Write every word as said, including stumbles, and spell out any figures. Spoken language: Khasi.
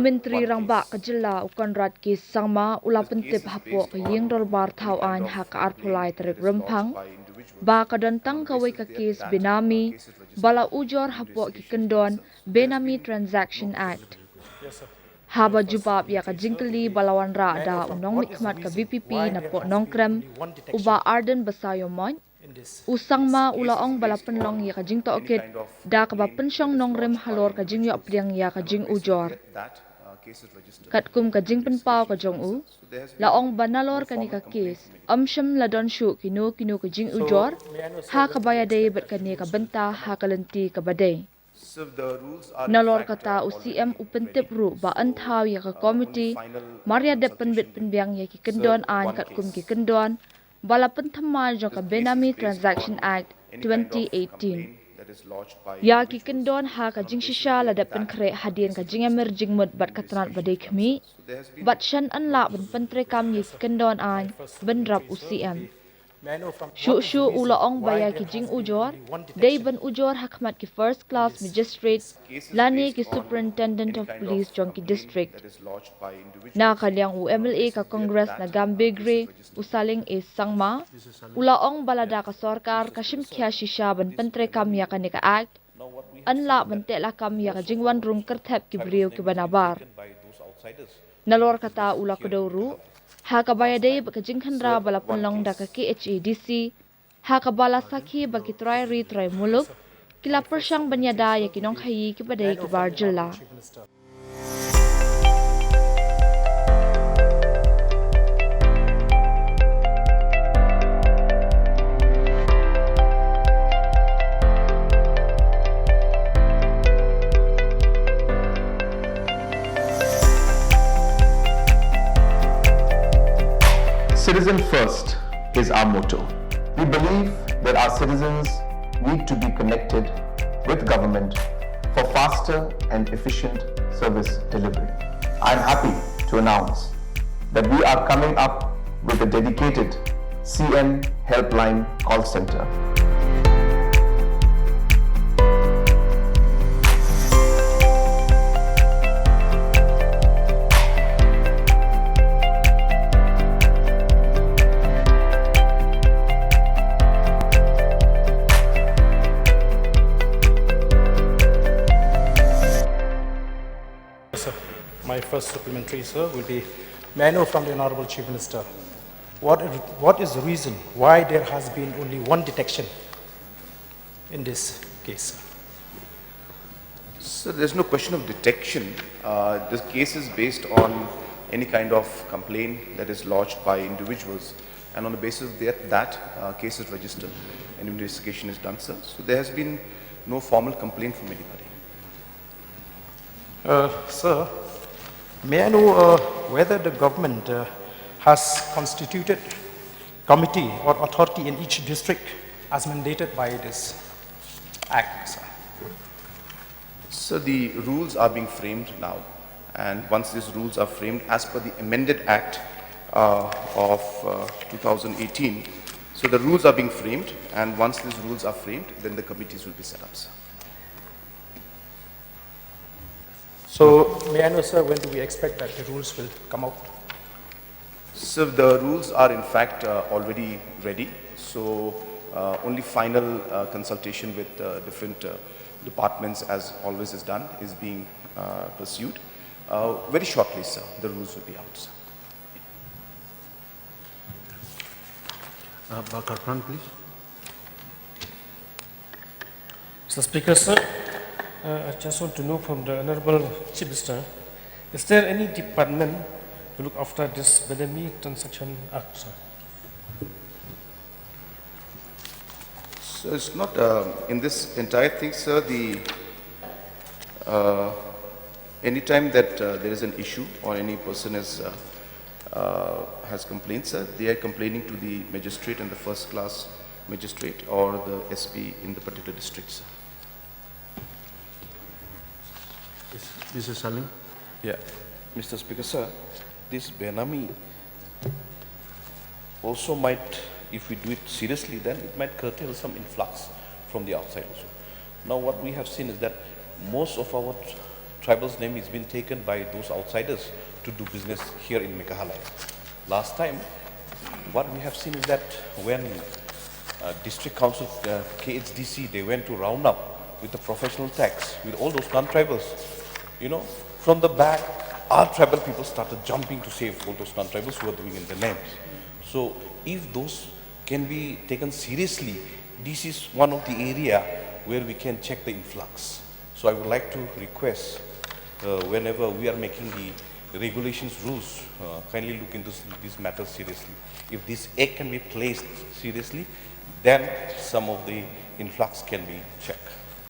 Myntri Rangbah ka jylla u Conrad K Sangma u la pyntip hapoh ka ïing dorbar thaw aiñ ha ka arphew lai tarik Rymphang ba ka don tang kawei ka kes benami ba la ujor hapoh ki kyndon Benami Transaction Act. Haba jubab ïa ka jingkylli ba la wanrah da u nongmihkhmat ka VPP na poh Nongkrem, u Bah Ardent Basaiawmoit, u Sangma u la ong ba la pynlong ïa ka jingtohkit da kaba pynshong nongrim halor ka jingïoh pliang ïa ka jingujor. Katkum ka jingpynpaw ka jong u, la ong ba nalor kane ka kes, ym shym la don shuh kino kino ka jingujor ha kaba ïadei bad kane ka bynta ha ka lynti kaba dei. Nalor kata, u CM u pyntip ruh ba yn thaw ïa ka komiti mar ïa dep pynbit pynbiang ïa ki kyndon aiñ katkum ki kyndon ba la pynthymmai jong ka Benami Transaction Act twenty eighteen. Ïa ki kyndon ha ka jingshisha la dep pynkhreh hadien ka jingïamir jingmut bad ka tnat ba dei khmih, bad shen yn lah ban pyntreikam ïa ki kyndon aiñ, bynrap u CM. Shuh shuh u la ong ba ïa ki jingujor dei ban ujor ha khmat ki first class magistrate lane ki superintendent of police jong ki district. Na ka liang u MLA ka Congress na Gambegre, u Saleng A Sangma, u la ong ba lada ka sorkar ka shim khia shisha ban pyntreikam ïa kane ka act, yn lah ban teh lakam ïa ka jingwan rung kyrthep ki briew kiba nabar. Nalor kata, u la kdew ruh ha kaba ïadei bad ka jingkhynra ba la pynlong da ka KHADC ha kaba la sakhi ba ki trai ri trai muluk ki la pyrshang ban ïada ïa ki nongkhaïi kiba dei ki bar jylla. Citizen first is our motto. We believe that our citizens need to be connected with government for faster and efficient service delivery. I am happy to announce that we are coming up with a dedicated CM Helpline call center. Sir, my first supplementary, sir, will be, may I know from the Honorable Chief Minister, what, what is the reason why there has been only one detection in this case, sir? So there's no question of detection. Uh, this case is based on any kind of complaint that is lodged by individuals, and on the basis of that, that uh, case is registered and investigation is done, sir. So there has been no formal complaint from anybody. Uh, sir, may I know, uh, whether the government, uh, has constituted committee or authority in each district as mandated by this act, sir? So the rules are being framed now, and once these rules are framed as per the amended act, uh, of, uh, two thousand eighteen, so the rules are being framed, and once these rules are framed, then the committees will be set up, sir. So, may I know, sir, when do we expect that the rules will come out? So the rules are in fact, uh, already ready. So, uh, only final, uh, consultation with, uh, different, uh, departments, as always is done, is being, uh, pursued. Uh, very shortly, sir, the rules will be out, sir. Uh, Bah Kharpran, please. Mister Speaker, sir, uh, I just want to know from the Honorable Chief Minister, is there any department to look after this Benami Transaction Act, sir? So it's not, uh, in this entire thing, sir, the, uh, anytime that, uh, there is an issue or any person is, uh, uh, has complained, sir, they are complaining to the magistrate and the first class magistrate or the S P in the particular district, sir. Yes, Mister Saleng? Yeah, Mister Speaker, sir, this Benami also might, if we do it seriously, then it might curtail some influx from the outside also. Now, what we have seen is that most of our tribal's name is being taken by those outsiders to do business here in Meghalaya. Last time, what we have seen is that when uh, District Council, uh, K H D C, they went to round up with the professional tax, with all those non-tribals, you know, from the back, our tribal people started jumping to save all those non-tribals who are doing in the names. So if those can be taken seriously, this is one of the area where we can check the influx. So I would like to request, uh, whenever we are making the regulations rules, uh, kindly look into this, this matter seriously. If this act can be placed seriously, then some of the influx can be checked.